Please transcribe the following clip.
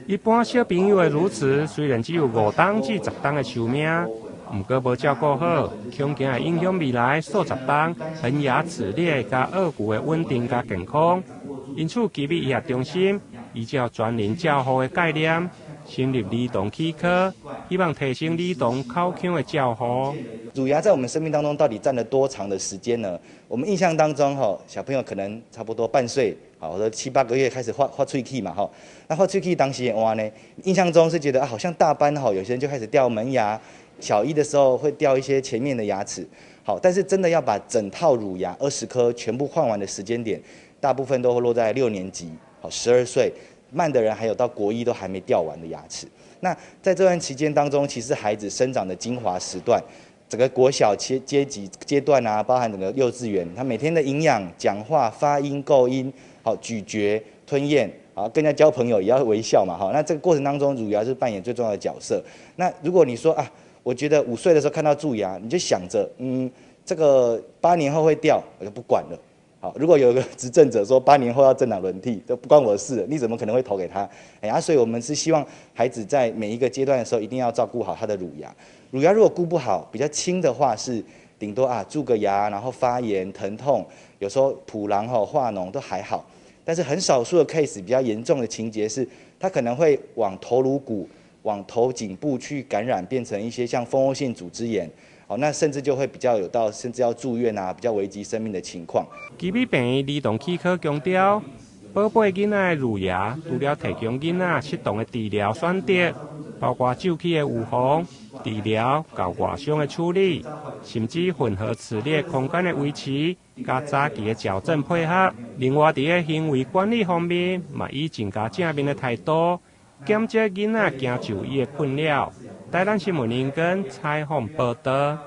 一般小朋友的乳齒雖然只有5冬至10冬的壽命，毋過無照顧好，恐驚會影響未來數十冬恆牙齒列佮顎骨的穩定佮健康。因此，奇美醫學中心依照全人照護的概念，成立兒童齒科，希望提升兒童口腔的照護。乳牙在我們生命當中到底佔了多長的時間呢？我們印象當中，吼，小朋友可能差不多半歲，好，或者七八個月開始發發喙齒嘛，吼。那發喙齒當時換呢，印象中是覺得啊，好像大班吼，有些人就開始掉門牙，小一的時候會掉一些前面的牙齒，好，但是真的要把整套乳牙20顆全部換完的時間點，大部分都會落在六年級，好，12歲，慢的人還有到國一都還沒掉完的牙齒。那在這段期間當中，其實孩子生長的精華時段，整個國小階階級階段啊，包含整個幼稚園，他每天的營養、講話、發音、構音、好咀嚼、吞嚥，啊，跟人家交朋友也要微笑嘛，哈。那這個過程當中，乳牙是扮演最重要的角色。那如果你說啊，我覺得5歲的時候看到蛀牙，你就想着，這個8年後會掉，我就不管了。好，如果有個執政者說8年後要政黨輪替，都不關我的事，你怎麼可能會投給他？哎呀，所以我們是希望孩子在每一個階段的時候，一定要照顧好他的乳牙。乳牙如果顧不好，比較輕的話是頂多啊蛀個牙，然後發炎疼痛，有時候脯囊吼化膿都還好。但是很少數的 case 比較嚴重的情節是，它可能會往頭顱骨、往頭頸部去感染，變成一些像蜂窩性組織炎。哦，那甚至就會比較有到甚至要住院啊，比較危及生命的情況。奇美病院兒童齒科強調，寶貝囡仔的乳牙，除了提供囡仔適當的治療選擇，包括蛀齒的預防、治療、佮外傷的處理，甚至混合齒列空間的維持，佮早期的矯正配合。另外，佇咧行為管理方面，嘛以更加正面的態度，減少囡仔驚就醫的困擾。台南新聞林根採訪報導。